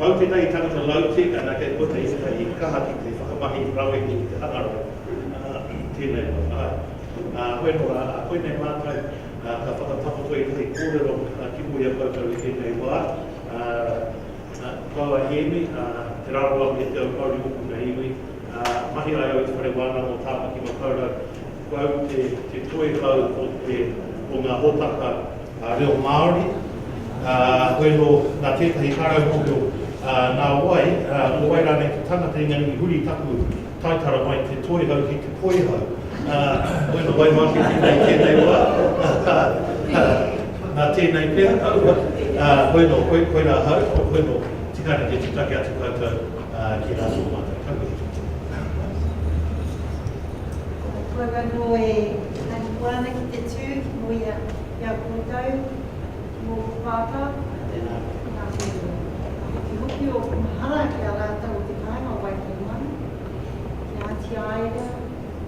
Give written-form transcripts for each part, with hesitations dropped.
Kau tētahi tangata low-tech, ana kei konei ētahi kaha ki te whakamahi rauemi i te hangarau, tēnei wā. Āe. Ā, hoi anō rā, ā, koinei mātou, ā, ka whakatakoto ētahi kōrero ki mua i a koutou i tēnei wā, ā, ā, ko au a Hēmi, ā, Te Rarawa me Te Aupōuri ōku nei iwi, ā, mahi ai au i Te Whare Wānanga o Tāmaki Makaurau, ko au te, te toihau o te, o ngā hōtaka reo Māori, ā, hoi anō, nā tētahi karau mōhio, ā, nā wai, ā, ko wai rānei te tangata engari i huri taku taitara mai te toihau ki te poihau, ā, hoi anō, waiho ake tēnei i tēnei wā, ā, nā tēnei pea, aua, ā, hoi anō, koi, koirā ahau, hoi anō, tika ana kia tūtaki atu koutou, ā, ki rā tō mātou tauihi. Ko au anō e harikoa ana ki te tū ki mua i a koutou, ki ōku pāpā, tēnā kōrero. Ka hokihoki ōku mahara ki a rātou o te kāinga o Waikaremoana, ki a Atiaira,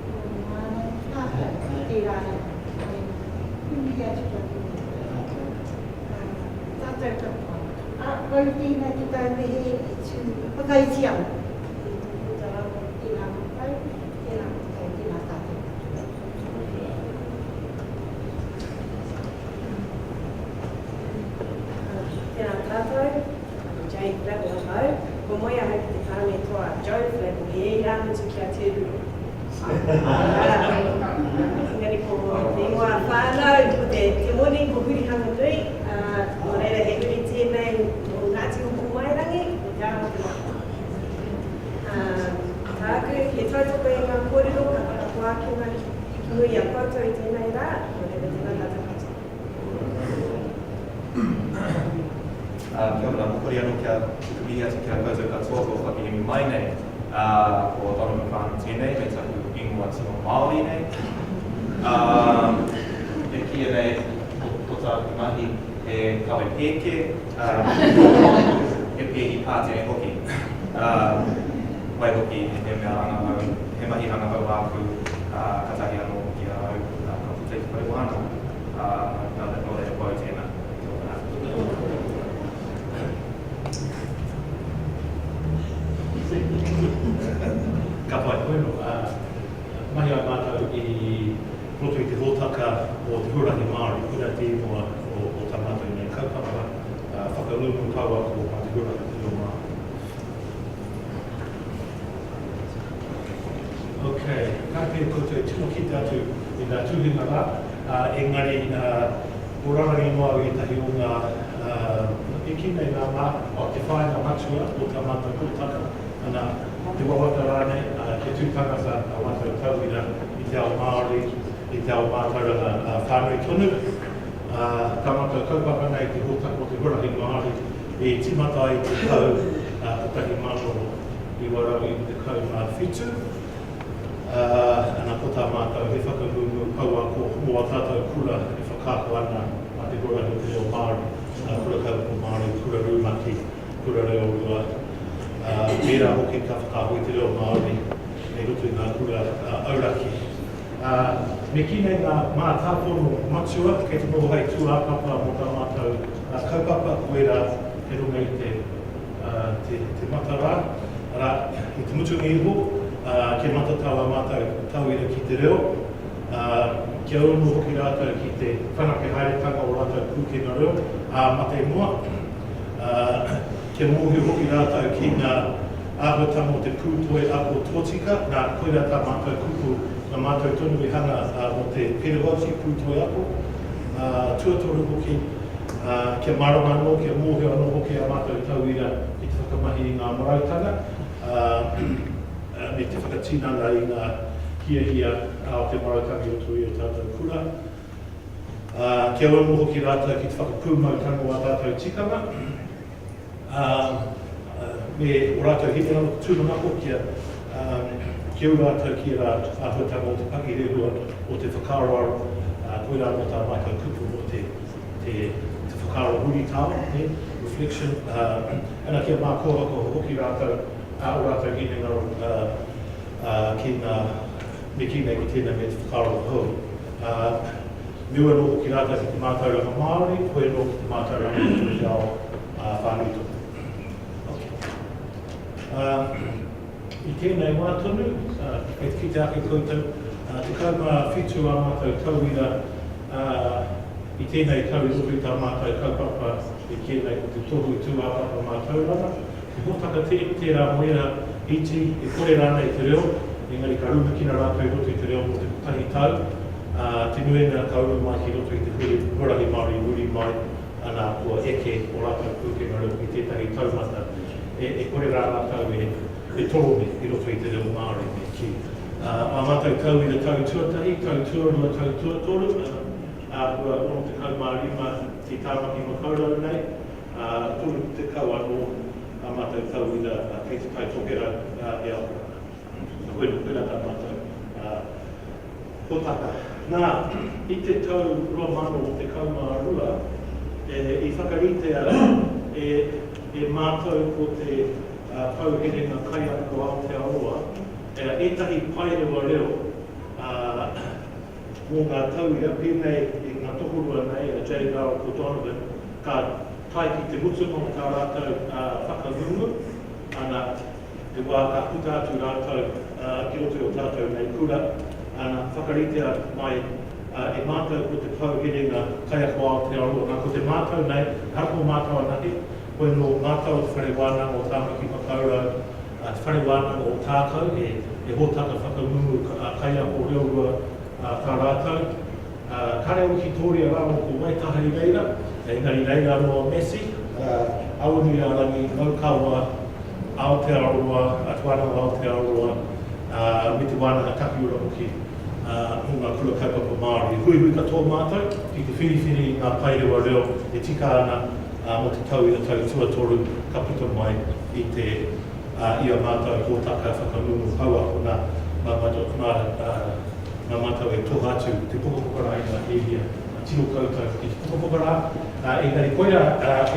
ki ōna whānau, ki rātou, tērā e mihi atu ki a koutou. Tātou katoa. Ā, ko au tēnā te tauwehe e tū whakaiti ana i tō koutou ako, tēnā koutou. Tēnā koutou, tēnā tātou katoa. Tēnā tātou, ko Jane Flavell ahau. Kua moe ahau ki te tāne toa a Joe Flavell, he irāmutu ki a Te Ruru. Engari ko te ingoa whānau, ko te, te moni, ko Hurihanganui, nō reira he uri tēnei nō Ngāti Okomairangi, ko Te Arawa te waka. Tāku, he tautoko i ngā kōrero ka whakapuakina ki mua i a koutou i tēnei rā, nō reira tēnā tātou katoa. Kia ora, mokori anō kia tuku mihi atu ki a koutou katoa kua whakahemi mai nei. Ko Donovan Farnham tēnei me taku ingoa tino Māori nei. E kīia nei ko tāku mahi he kawe pēke, he pēhi pātere hoki. Ā, waihoki, he mea rangahau, he mahi rangahau āku, ā, kātahi anō hoki a au, ā, ka puta i te whare wānanga. Ā, nā, nō reira ko au tēnā. Kia ora. Ka pai koe nō, ā, mahi ai mātou i roto i te hōtaka o Te Huarahi Māori, koirā te ingoa o, o tā mātou nei kaupapa, ā, whakangungu pouako mā te huarahi o te reo Māori. Ok, kātahi koutou e tino kite atu i ngā tuhinga rā, ā, engari, ā, ko rarangi noa au ētahi o ngā, ā, e kī nei ngā mā, o te whāinga matua o tā mātou hōtaka, ana, te wawata rānei, ā, kia tū tangata ā mātou tauira i te ao Māori, i te ao mātauranga, ā, whānui tonu. Ā, tā mātou kaupapa nei te hōtaka o te huarahi Māori i tīmata ai i te tau 1997, ā, ana ko tā mātou he whakangungu pouako mō ā tātou kura e whakaako ana mā te huarahi o te reo Māori, ā, kura kaupapa Māori, kura rumaki, kura reorua, ā, tērā hoki ka whakaako i te reo Māori i roto i ngā kura auraki. Ā, me kī nei ngā mātāpono matua kei te noho hei tūāpapa mō tā mātou kaupapa, koirā kei runga i te, te, te matarā, arā, i te mutunga iho, ā, kia matatau ā mātou tauira ki te reo, ā, kia ū anō hoki rātou ki te whanake haeretanga o rātou pūkenga reo, ā, mate noa, ā, kia mōhio hoki rātou ki ngā āhuatanga o te pūtoi ako tōtika, nā, koirā tā mātou kupu, nā mātou tonu i hanga mō te pedagogy, pūtoi ako, ā, tuatoru hoki, ā, kia mārama anō, kia mōhio anō hoki ā mātou tauira ki te whakamahi i ngā marautanga, ā, me te whakatinana i ngā hiahia o te marautanga i roto i ō tātou kura, ā, kia ū anō hoki rātou ki te whakapūmautanga o ā tātou tikanga. ā, me ō rātou hinengaro tūmanako kia, ā, kia ū rātou ki ērā āhuatanga o te pakirehua, o te whakaaroaro, ā, koirā anō tā mātou kupu mō te, te, te whakaaro huritao, nē, reflection, ā, ana kia mākohakoha hoki rātou, ā, ō rātou hinengaro, ā, ā, ki ngā, me kī nei ko tēnei me te whakaaro hou, ā, Me ū anō hoki rātou ki te mātauranga Māori, koe anō ki te mātauranga o te ao whānui tonu. Ok. I tēnei wā tonu, kei te kite ake koutou, 17 ā mātou tauira i tēnei tau i roto i tā mātou kaupapa e kīia nei ko te Tohu Tūāpapa Mātauranga. He hōtaka tērā mō ērā iti e kore rānei te reo, engari ka rumakina rātou i roto i te reo mō te kotahi tau, ā, te nuinga ka uru mai ki roto i te huarahi Māori i muri mai, ana, kua eke ō rātou pūkenga reo ki tētahi taumata e kore rā rātou e toromi i roto i te reo Māori, me kī. Ā mātou tauira tau tuatahi, tau tuarua, tau tuatoru, ā, kua 65 ki Tāmaki Makaurau nei, ā, 30 anō ā mātou tauira kei Te Tai Tokerau e ako ana. Koirā tā mātou hōtaka. Nā, i te tau 2012, i whakaritea e mātou ko te Pou Herenga Kaiako Aotearoa ētahi paerewa reo mō ngā tauira, pēnei i ngā tokorua nei, a Jay rāua ko Donovan, ka tae ki te mutunga o tā rātou whakangungu, ana, te wā ka puta atu rātou ki roto i ō tātou nei kura, ana, whakaritea mai e mātou ko te pou herenga kaiako Aotearoa. Nā, ko te mātou nei, ehara ko mātou anake, koe nō mātou o Te Whare Wānanga o Tāmaki Makaurau, Te Whare Wānanga o Tākau, e hōtaka whakangungu kaiako reorua tā rātou. Kāre a Wikitōria rāua ko Waitaha i reira, engari reira anō a Massey, Awanuiārangi, Raukawa, Aotearoa, Te Wānanga o Aotearoa, me Te Wānanga Takiura hoki o ngā kura kaupapa Māori. Huihui katoa mātou ki te whiriwhiri i ngā paerewa reo e tika ana mō te tauira tau tuatoru ka puta mai i te i a mātou hōtaka whakangungu pouako nā, mā, mā, mā mātou e toha atu te pukapuka rā i ngā hiahia tiro koutou ki te pukapuka rā. Engari koirā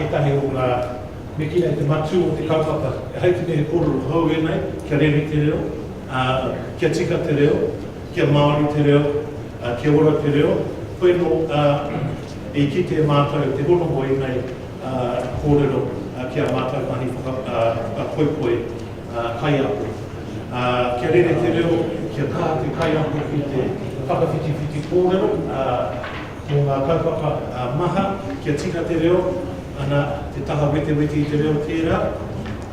ētahi o ngā Me kī nei te matū o te kaupapa, ehara i te mea he kōrero hou ēnei, kia rere te reo, ā, kia tika te reo, kia Māori te reo, ā, kia ora te reo. Koe nō, ā, i kite mātou te hono o ēnei, ā, kōrero, ā, ki ā mātou mahi whaka, ā, whakapoipoi, ā, kaiako. Ā, kia rere te reo, kia kaha te kaiako ki te whakawhitiwhiti kōrero, ā, mō ngā kaupapa maha, kia tika te reo, ana, te taha wetewete i te reo tērā,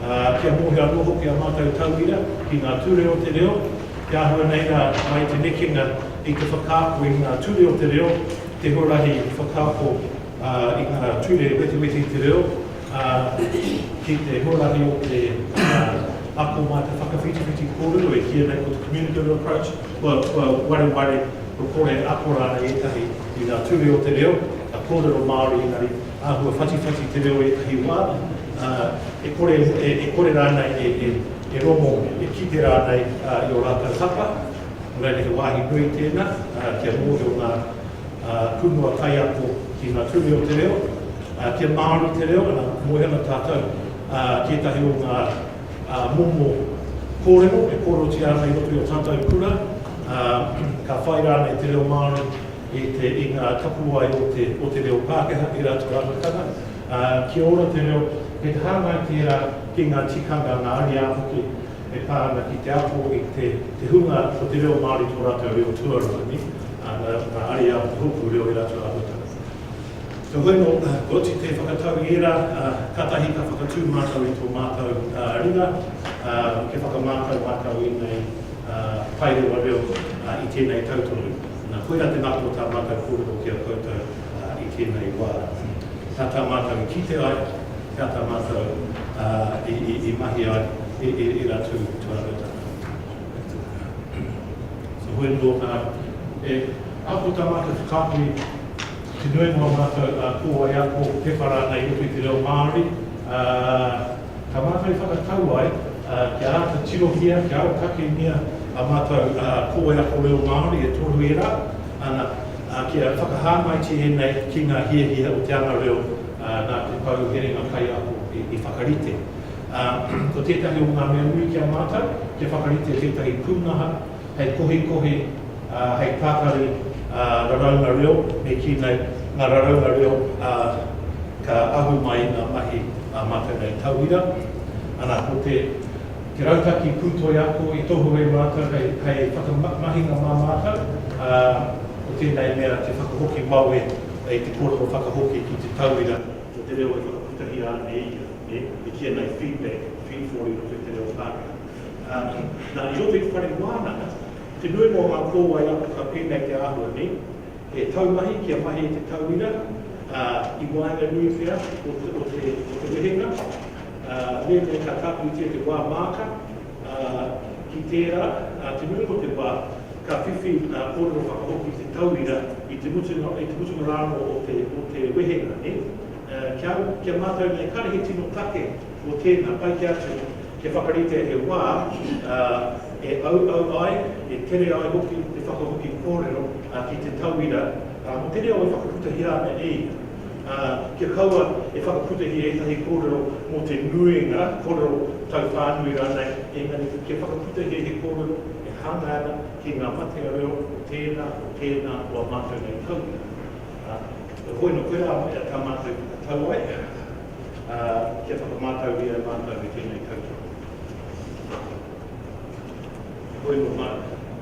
ā, kia mōhio anō hoki ā mātou tauira ki ngā ture o te reo, te āhua nei rā mai te nekenga i te whakaako i ngā ture o te reo, te huarahi whakaako i ngā ture wetewete i te reo, ā, ki te huarahi o te ako mā te whakawhitiwhiti kōrero e kīia nei ko te communicative approach, kua, kua wareware Kua kore ako rānei ētahi i ngā ture o te reo, ka kōrero Māori engari āhua whatiwhati te reo ētahi wā, ā, e kore, e kore rānei e, e, e rongo, e kite rānei i ō rātou hapa. Nō reira he wāhi nui tēnā, ā, kia mōhio ngā, ā, pūmua kaiako ki ngā ture o te reo, ā, kia Māori te reo, ana, moe ana tātou, ā, ki ētahi o ngā, ā, momo kōrero e kōrerotia ana i roto i ō tātou kura, ā, ka whai rānei te reo Māori i te, i ngā tapuwae o te, o te reo Pākehā, ērā atu āhuatanga, ā, kia ora te reo, kei te hāngai tērā ki ngā tikanga, ngā ariā hoki e pā ana ki te ako i te, te hunga ko te reo Māori tō rātou reo tuarua, nē, ā, ngā, ngā ariā o te hopu reo, ērā atu āhuatanga. Heoi anō, kua oti te whakatau i ērā, ā, kātahi ka whakatū mātou i tō mātou ringa, ā, kia whakamātau mātou i ēnei paerewa reo i tēnei tau tonu. Nā, koirā te ngako o tā mātou kōrero ki a koutou i tēnei wā. Nā tā mātou i kite ai, nā tā mātou i mahi ai i ērā tū āhuatanga. So, hoi anō, e ako tā mātou whakaako i. Te nuinga o mātou kōwae ako, pepa rānei i roto i te reo Māori, ā, tā mātou i whakatau ai, kia āta tirohia, kia arotakengia ā mātou kōwae ako reo Māori, e toru ērā, ana, ā, kia whakahāngaitia ēnei ki ngā hiahia o te anga reo nā te pou herenga kaiako i whakarite. Ā, ko tētahi o ngā mea nui ki a mātou, kia whakaritea tētahi pūnaha hei kohikohi, ā, hei tātari raraunga reo, me kī nei, ngā raraunga reo, ā, ka ahu mai i ngā mahi ā mātou nei tauira. Ana, ko te, Te rautaki pūtoi ako i tohu e mātou hei, hei whakamahinga mā mātou, ā, ko tēnei mea te whakahoki wawe i te kōrero whakahoki ki te tauira o te reo e whakaputahia ana e ia, nē, e kīia nei feedback, feedforward i roto i te reo Pākehā. Ā, nā, i roto i te whare wānanga, te nuinga o ngā kōwae ako ka pēnei te āhua, nē, he taumahi kia mahi te tauira, ā, i waenganui pea o te, o te, o te wehenga, ā, mēnā ka tāpiritia te wā māka, ā, ki tērā, ā, te nuinga o te wā, ka whiwhi ngā kōrero whakahoki te tauira i te mutunga, i te mutunga rā anō o te, o te wehenga, nē? Ā, kia, kia mātau nei, kāre he tino take mō tēnā, pai kē atu kia whakaritea he wā, ā, e auau ai, e tere ai hoki te whakahoki kōrero, ā, ki te tauira, ā, mō te reo e whakaputahia ana e ia. Ā, kia kaua e whakaputahia ētahi kōrero mō te nuinga, kōrero tauwhānui rānei, engari kia whakaputahia he kōrero e hāngai ana ki ngā matea reo o tēnā, o tēnā o ā mātou nei tauira. Ā, hoi nō koirā tā mātou whakatau ai, ā, kia whakamātauria e mātou i tēnei tautoko. Hoi nō mā,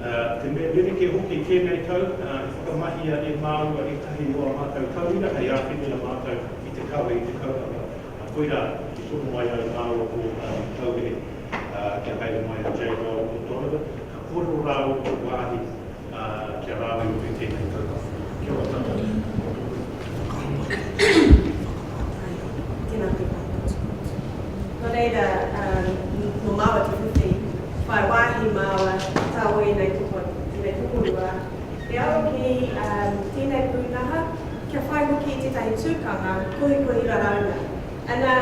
ā, te mea rerekē hoki i tēnei tau, ā, i whakamahia e māua ētahi o ā mātou tauira hei āwhina i a mātou ki te kawe i te kaupapa. Ā, koirā i tono mai ai māua ko Tauwehe, ā, kia haere mai a Jay rāua ko Donovan, ka kōrero rāua ko te wāhi, ā, kia rāua i roto i tēnei kaupapa. Kia ora tātou. Tēnā koe Pāpā. Nō reira, nō māua te whiwhi, whai wāhi māua, tā o ēnei toko, ēnei tokorua, e aro ki tēnei pūnaha, kia whai hoki i tētahi tūkanga kohikohi raraunga. Ana,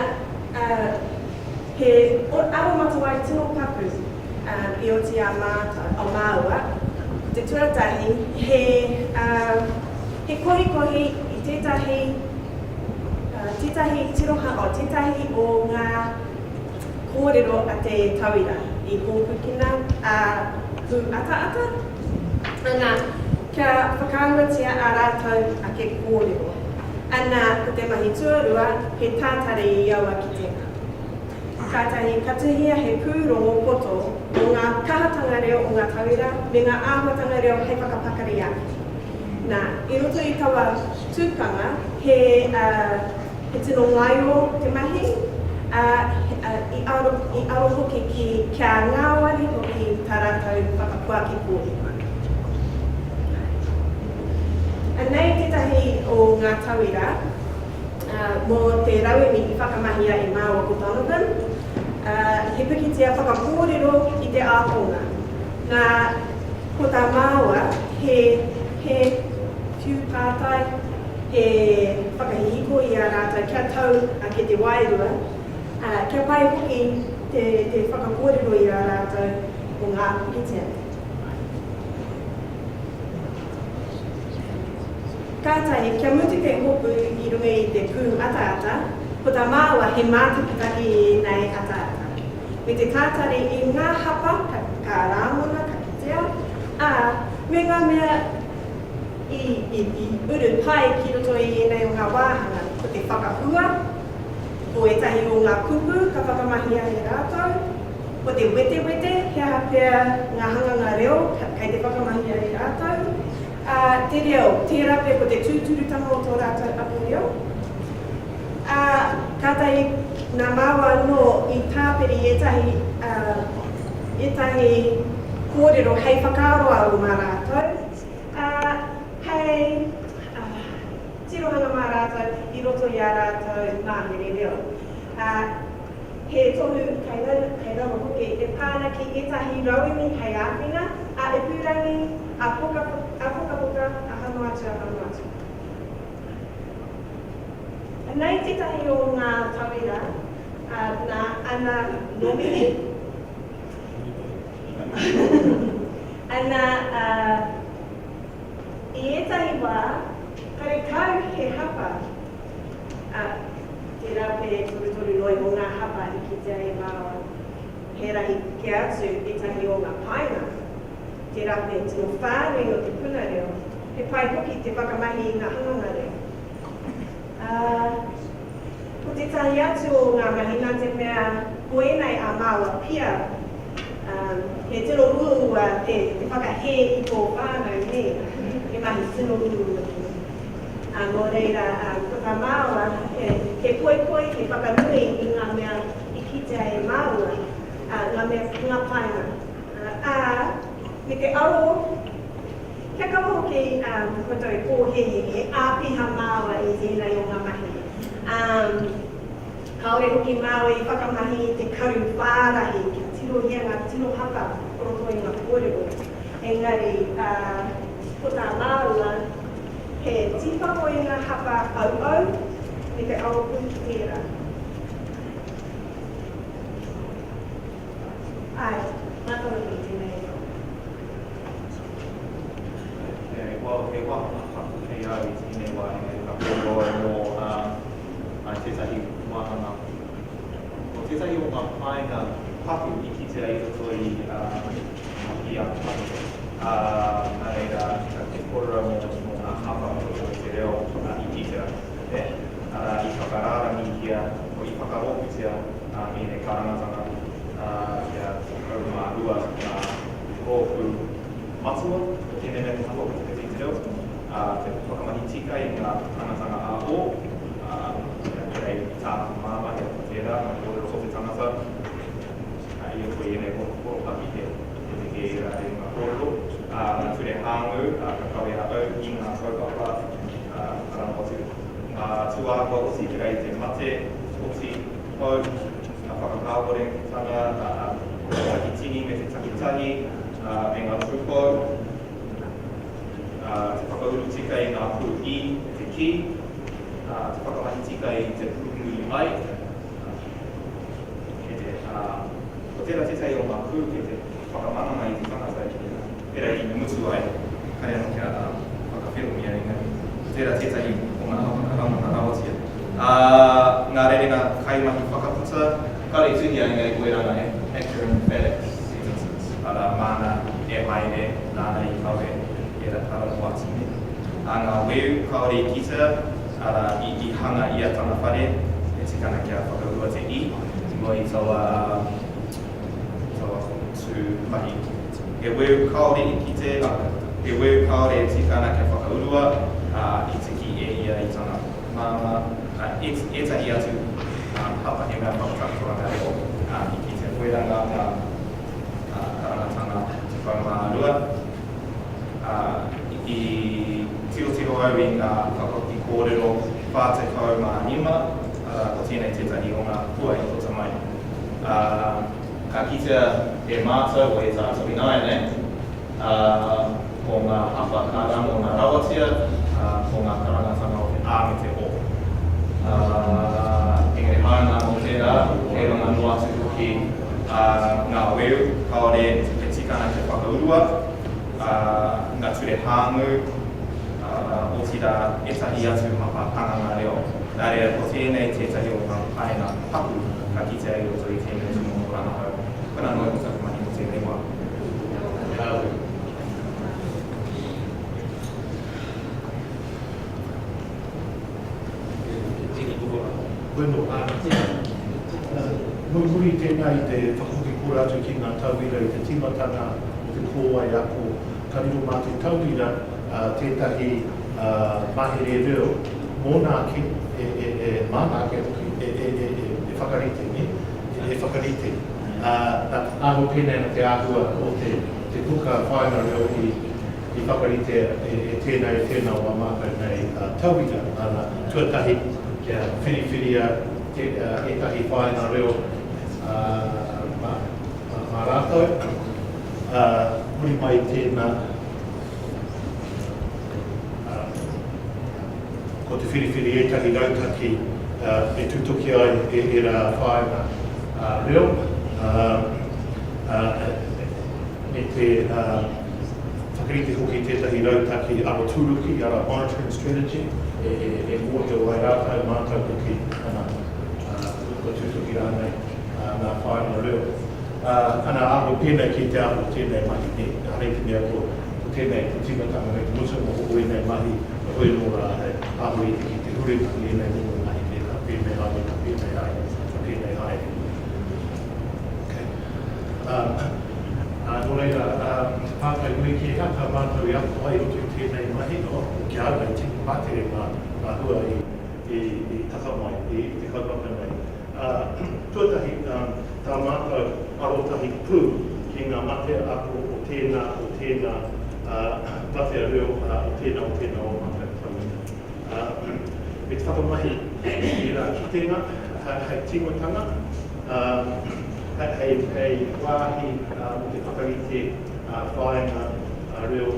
he aromatawai tino paku i oti a mātou, a māua, ko te tuatahi, he, he kohikohi i tētahi, tētahi tirohanga, oh, tētahi o ngā kōrero a te tauira i hōpukina a pū ataata, ana, kia whakaahuatia ā rātou ake kōrero. Ana, ko te mahi tuarua, he tātari i aua kitenga. Kātahi ka tuhia he pūrongo poto mō ngā kahatanga reo o ngā tauira me ngā āhuatanga reo hei whakapakari ake. Nā, i roto i taua tukanga, he, he tino ngaio te mahi, ā, i aro, i aro hoki ki, kia ngāwari hoki tā rātou whakapuaki kōrero. Anei tētahi o ngā tauira. Mō te rauemi i whakamahia e māua ko Donovan, he pikitia whakakōrero i te ākonga. Nā, ko tā māua, he, he whiu pātai, he whakahihiko i a rātou kia tau ake te wairua, ā, kia pai hoki te, te whakakōrero i a rātou o ngā pikitia. Kātahi, kia mutu te hopu i runga i te pū ataata, ko tā māua he mātakitaki i ēnei ataata, me te tātari i ngā hapa ka, ka rāngona, ka kitea, ā, me ngā mea i, i, i uru pai ki roto i ēnei o ngā wāhanga, ko te whakahua, ko ētahi o ngā kupu ka whakamahia e rātou, ko te wetewete, he aha pea ngā hanganga reo kei te whakamahia e rātou, ā, te reo, tērā pea ko te tūturutanga o tō rātou ako reo. Ā, kātahi nā māua anō i tāpiri ētahi, ā, ētahi kōrero hei whakaaroaro mā rātou, ā, hei, ā, tirohanga mā rātou i roto i ā rātou mahere reo. Ā, he tohu kei raro, kei raro hoki e pā ana ki ētahi rauemi hei āwhina, ā-ipurangi, ā-pukapuka, aha noa atu, aha noa atu. Anei tētahi o ngā tauira, ā, nā Ana Nomini. Ana, ā, I ētahi wā, karekau he hapa, ā, tērā pea e torutoru noa iho ngā hapa i kitea e māua. He rahi kē atu ētahi o ngā painga. Tērā pea he tino whānui nō te puna reo, he pai hoki te whakamahi i ngā hanganga reo. Ā, ko tētahi atu o ngā mahi nā te mea ko ēnei ā māua pia. Um, he tino uaua te, te whakahē i tō whānau, nē? He mahi tino uaua tēnei. Ā, nō reira, ā, ko tā māua, he, he poipoi, he whakanui i ngā mea i kitea e māua, ā, ngā mea, ngā painga. Ā, me te aro, kia kaua hoki, ā, koutou e pōhēhē, he āpiha māua i tēnei o ngā mahi. Ā, kāore hoki māua i whakamahi i te karu whārahi kia tirohia ngā tino hapa o roto i ngā kōrero, engari, ā, ko tā māua, He tīpako i ngā hapa auau me te aro pū ki tērā. Āe, mātau hoki tēnei e tau. Okay, well, he wāhanga paku kei au i tēnei wā, engari ka kōrero au mō uh, tētahi wāhanga. Ko tētahi o ngā painga paku i kitea i roto i, uh, i aku mahi. Ā, nā reira, ka te kōrero mō, mō ngā hapa o roto i te reo i kitea, nē? Arā, i whakarārangihia, o i whakarōpūtia ēnei karangatanga, ā, kia 12 ngā rōpū matua o tēnei mea te hapa o te i te reo, ā, te whakamahi tika i ngā karangatanga ā-o, ā, kia pērā i tāku māmā, he aha tērā, ngā kōrero o te tangata, ā, i roto i ēnei horopaki he rerekē ērā rerenga kōrero, ā, ngā ture hāngū, ā, ka kawea au i ngā kaupapa, ā, arā noa atu ngā tūāhua oti pērā i te mate, oti, pou, ngā whakakāhoretanga, ā, te takitini me te takitahi, ā, me ngā tūpou, ā, te whakauru tika i ngā pū i me te ki, ā, te whakamahi tika i te pū muri ai, ā, Kei te, ā, ko tērā tētahi o ngā pū kei te whakamanana i te tangata ki te, pērā i mutu ai, kāre anō kia, ā, whakawherongia engari, ko tērā tētahi o ngā hapa ka rangona rawatia. Ā, ngā rerenga kaimahi whakaputa, kāore i tuhia engari koirā ngā actor emphatic sentences, arā, māna e haere, nāna i kawe, ērā tara noa atu nei. Ā, ngā weu kāore i kitea, arā, i, i hanga ia tana whare, e tika ana kia whakaurua te i, i mua i taua, taua tū mahi. He weu kāore i kite, ā, he weu kāore e tika ana kia whakaurua, ā, i tiki e ia i tana māmā, ā, ēt, ētahi atu, ā, hapa he mea whakatakotoranga reo, ā, i kitea. Koirā ngā, ngā, ā, karangatanga 12. Ā, i tirotiro au i ngā whakahoki kōrero 45, arā, ko tēnei tētahi o ngā hua i puta mai. Ā, ka kitea e mātou o e tātou ināianei, ā, ko ngā hapa ka rangona rawatia, ā, ko ngā karangatanga o te A me te O. Ā, engari hāunga anō tērā, kei runga noa atu hoki, ā, ngā weu, kāore e tika ana kia whakaurua, ā, ngā ture hāngū, ā, otirā, ētahi atu hapa hanganga reo. Nā reira, ko tēnei tētahi o ngā painga paku ka kitea i roto i tēnei tūmomo rangahau. Koinā noa iho taku mahi mō tēnei wā. Murimuri tēnā i te whakahoki kore atu ki ngā tauira i te tīmatanga o te kōwae ako, ka riro mā te tauira tētahi mahere reo mōna ake, e, māna ake hoki, e whakarite, nē, e whakarite. Nā, āhua pēnei ana te āhua o te puka whāinga reo i. I whakaritea e tēnā, e tēnā o ā mātou nei tauira, ana, tuatahi kia whiriwhiria ētahi whāinga reo mā rātou, ā, muri mai i tēnā, ko te whiriwhiri ētahi rautaki e tutuki ai ērā whāinga reo, ā, me te whakarite hoki i tētahi rautaki aroturuki, arā, monitoring strategy, e mōhio ai rātou, mātou hoki, ana, kua tutuki rānei ngā whāinga reo. Ana, āhua pēnei ki te āhua o tēnei mahi, nē, ehara i te mea ko tēnei te tīmatanga me te mutunga o ēnei mahi, heoi anō rā, he āhua rite ki te huringa i ēnei momo mahi, nē, ka pēnei haere, ka pēnei haere, ka pēnei haere. Okay. Nō reira, te pātai nui ki hea tā mātou i ako ai i roto i tēnei mahi, oh, ki a au nei, tini pātere ngā, ngā hua i, i, i taka mai i, i te kaupapa nei. Tuatahi, tā mātou arotahi pū ki ngā matea ako o tēnā, o tēnā, matea reo o tēnā, o tēnā o mātou tauira. Me te whakamahi i ērā kitenga hei tīmatanga, hei, hei wāhi mō te whakarite whāinga reo,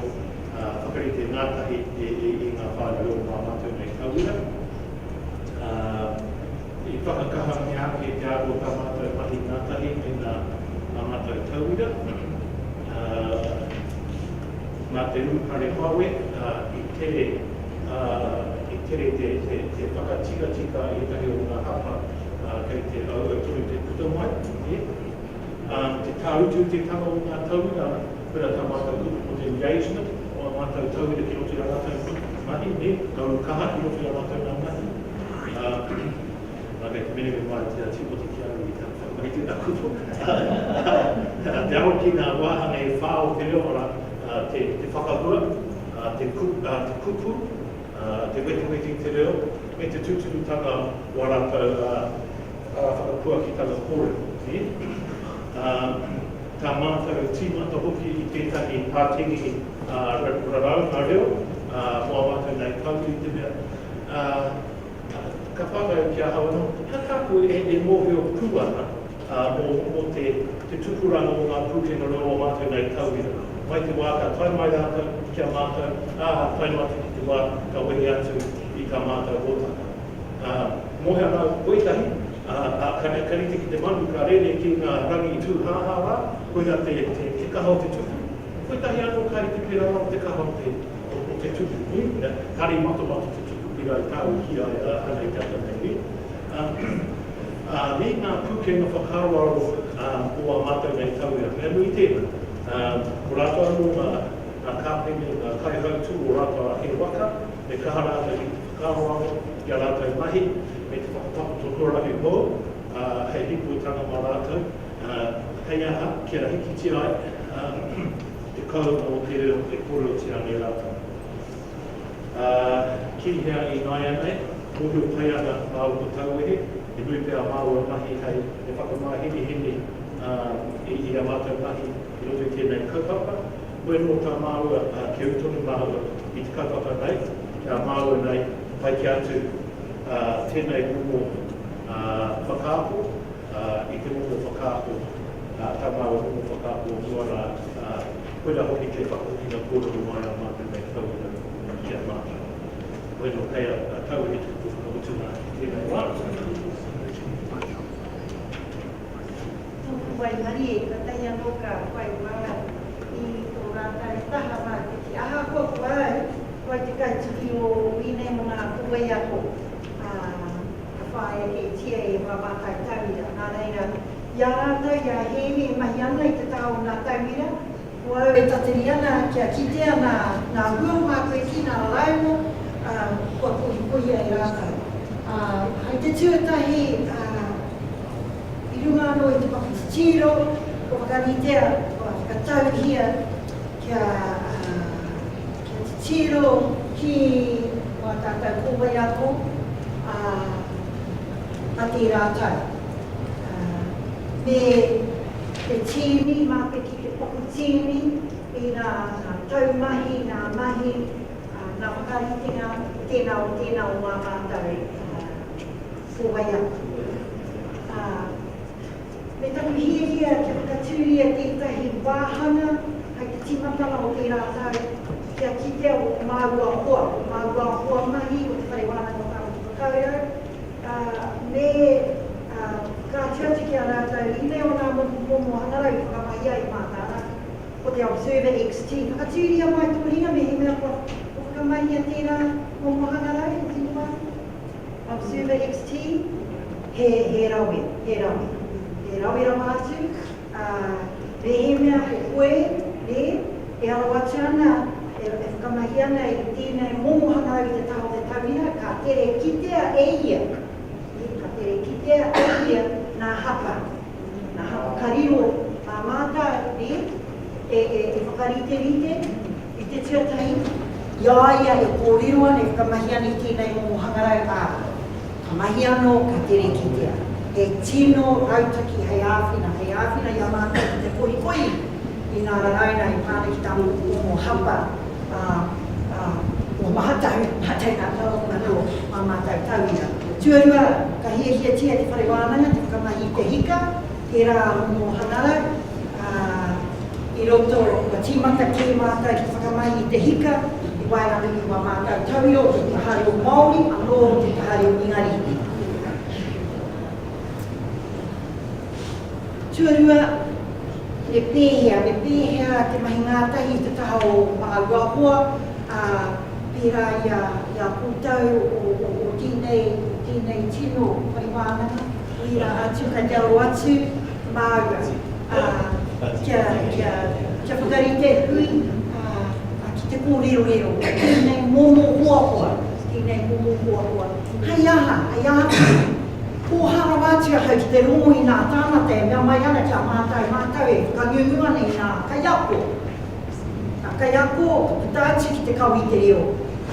whakarite ngātahi i ngā whāinga reo mā mātou nei tauira. I whakakahangia ake te āhua o tā mātou mahi ngātahi me ngā ā mātou tauira. Nā te urupare wawe i tere, i tere te, te, te whakatikatika i ētahi o ngā hapa kei te auau tonu te puta mai, nē. Te tāutuutetanga o ngā tauira, koirā tā mātou kupu ko te engagement o ā mātou tauira ki roto i ā rātou mahi, nē, ka uru kaha ki roto i ā rātou nā mahi. Ā, nā kei te meremere mai te Tīmoti ki a au i taku whakamahi tēnā kupu. Te aro ki ngā wāhanga e whā o te reo, arā, te, te whakahua, te, ku, te kupu, te wetewete i te reo, me te tūturutanga o ā rātou whakapuakitanga kōrero. Nē? Ā, tā mātou tīmata hoki i tētahi pātengi raraunga reo mō ā mātou nei tauira i te mea, Ā, ka pātai au ki ahau anō, he aha tāku e, e mōhio pū ana, ā, mō, mō te, te tupuranga o ngā pūkenga reo o mātou nei tauira? Mai te wā ka tae mai rātou ki a mātou, ā, tae noa atu ki te wā ka wehe atu i tā mātou hōtaka. Ā, mōhio ana au ko ētahi, ā, ā, ka, ka rite ki te manu ka rere ki ngā rangi tūhāhā rā, koirā te, te, te kaha o te tupu. Ko ētahi anō ka rite pērā rā o te kaha o te, o te tupu, nē? Kāre i matomato te tupu pērā i tāu i kī ai a Hana i te ata nei, nē? Ā, me ngā pūkenga whakaaroaro o ā mātou nei tauira. Mea nui tēnā, ko rātou anō ngā, ngā kāpene, ngā kaihautū o rātou ake waka, me kaha rātou ki te whakaaroaro i ā rātou mahi, me te whakatakoto huarahi hou, ā, hei hīkoitanga mā rātou, ā, hei aha, kia hikitia ai, ā, te kounga o te reo e kōrerotia ana e rātou. Ā, ki hea ināianei, mōhio pai ana māua ko Tauwehe, he nui pea ā māua mahi hei e whakamāheniheni i, i ā mātou mahi i roto i tēnei kaupapa. Koe nō tā māua, ā, kia ū tonu māua i te kaupapa nei, ki a māua nei, pai ki atu, ā, tēnei momo, ā, whakaako, ā, i te momo whakaako, ā, tā māua momo whakaako o mua rā, ā, koirā hoki te whakahokinga kōrero mai a mātou nei tauira ki a mātou. Hoi nō, kei a Tauihi te kupu whakamutunga i tēnei wā. Tōku waimarie, katahi anō ka whai wā i tō rātou taha mātiki. Ahakoa ko au, ko au te kaituhi o ēnei o ngā kōwae ako, ā, ka whāia kētia e wā mātou tauira. Nā reira, i a rātou, i a Hēmi e mahi ana i te taha o ngā tauira, ko au e tatari ana kia kitea ngā, ngā hua o ngā koeki, ngā raraunga, ā, kua kohikohia e rātou. Ā, hai te tuatahi, ā, i runga anō i te whakatitiro, kua whakaritea, kua whakatauhia kia, ā, Kia titiro ki wā tātou kōwae ako ā, a tērā tau. Ā, me te tīni, mā te ki te paku tīni i ngā, ngā taumahi, ngā mahi, ā, ngā whakaritenga o tēnā o tēnā o wā mātou, ā, kōwae ako. Ā, Me taku hiahia kia whakatūria tētahi wāhanga hei te tīmatanga o tērā tau kia kitea ō māua hoa, ō māua hoa mahi o Te Whare Wānanga o Tāmaki Makaurau, ā, me whakaatu atu ki a rātou ēnei o ngā momo hangarau i whakamahia i Mātāraki, ko te Observer XT. Whakatūria mai tō ringa mehemea kua whakamahia tērā momo hangarau i tino wā. Observer XT, he, he rawe, he rawe. He rawe rawa atu, ā, mehemea ko koe, nē, e aro atu ana, e, e whakamahi ana i tēnei momo hangarau i te taha o te tauira, ka tere kitea e ia, nē, ka tere kitea e ia nā hapa, nā hapa ka riro mā mātou, nē. e, e, e whakariterite i te tuatahi, i a ia e kōrero ana, e whakamahi ana i tēnei momo hangarau, ā, ka mahi anō, ka tere kitea. He tino rautaki hei āwhina, hei āwhina i a mātou ki te kohikohi i ngā raraunga e pā ana ki tā momo hapa, ā, ā, o mātou, mātou ngā taonga anō, mā mātou tauira. Tuarua, ka hiahiatia te whare wānanga te whakamahi i te hika, tērā momo hangarau, ā, i roto, kua tīmata kē mātou ki te whakamahi i te hika i waenganui i wā mātou tauira o te taha reo Māori, anō te taha reo Ingarihi. Tuarua, me pēhea, me pēhea te mahi ngātahi i te taha o māua hoa, ā, pērā i a, i a koutou o, o, o tēnei, tēnei tino whare wānanga, koirā atu, kei te aro atu māua, ā, kia, kia, kia whakarite hui, ā, ki te kōrerorero, tēnei momo hoahoa, tēnei momo hoahoa. Hei aha, hei aha tēnei? Pōhā rawa atu ahau ki te rongo i ngā tāngata e mea mai ana ki a mātou, mātou e whakangungu ana i ngā kaiako. Ngā kaiako ka puta atu ki te kawe i te reo,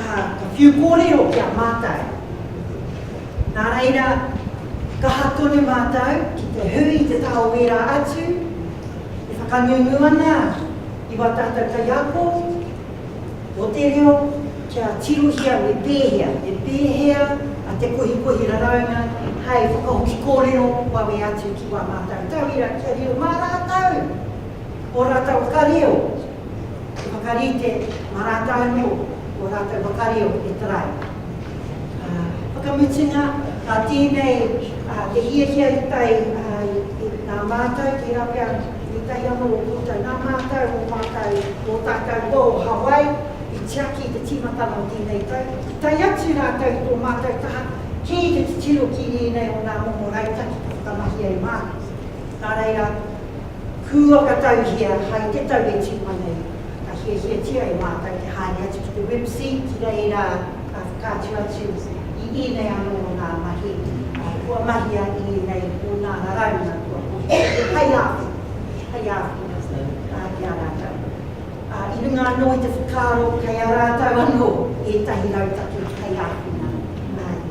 ā, ka whiu kōrero ki a mātou. Nā reira, kaha tonu mātou ki te hui i te taha o ērā atu e whakangungu ana i wā tātou kaiako o te reo kia tirohia me pēhea, me pēhea a te kohikohi raraunga hei whakahoki kōrero wawe atu ki wā mātou tauira kia riro mā rātou ō rātou waka reo e whakarite, mā rātou anō ō rātou waka reo e tarai. Whakamutunga, nā tēnei te hiahia i tae nā mātou, tērā pea ētahi anō o koutou, nā mātou, ō mātou, ō tātou hoa o Hawaii i tiaki i te tīmatanga o tēnei tau, i tae atu rātou i tō mātou taha ki te titiro ki ēnei o ngā momo rautaki ka whakamahia e mātou. Nā reira, kua katauhia hai te tau e tū mai nei, ka hiahiatia e mātou te haere atu ki te WebC ki reira, Ka whakaatu atu i ēnei anō o ngā mahi kua mahia i ēnei o ngā raraunga kua kohia hei āwhina, hei āwhina ki a rātou. I runga anō i te whakaaro kei a rātou anō ētahi rautaki hei āwhina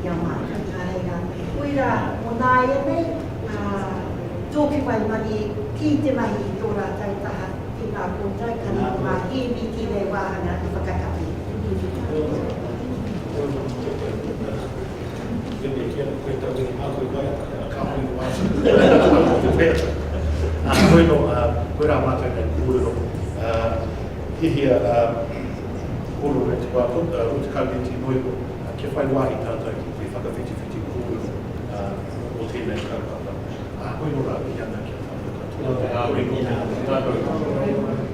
i a mātou. Nā reira, koirā mō nāianei, tōku waimarie ki te mahi i tō rātou taha. Tēnā koutou, ka riro mā Hēmi tēnei wāhanga i whakakapi. Koirā mātou nei kōrero, hihia kōrero e te wā, 20 miti noa iho, kia whai wāhi tātou ki te whakawhitiwhiti kōrero mō tēnei kaupapa. Koirā, mihi ana ki a tātou katoa.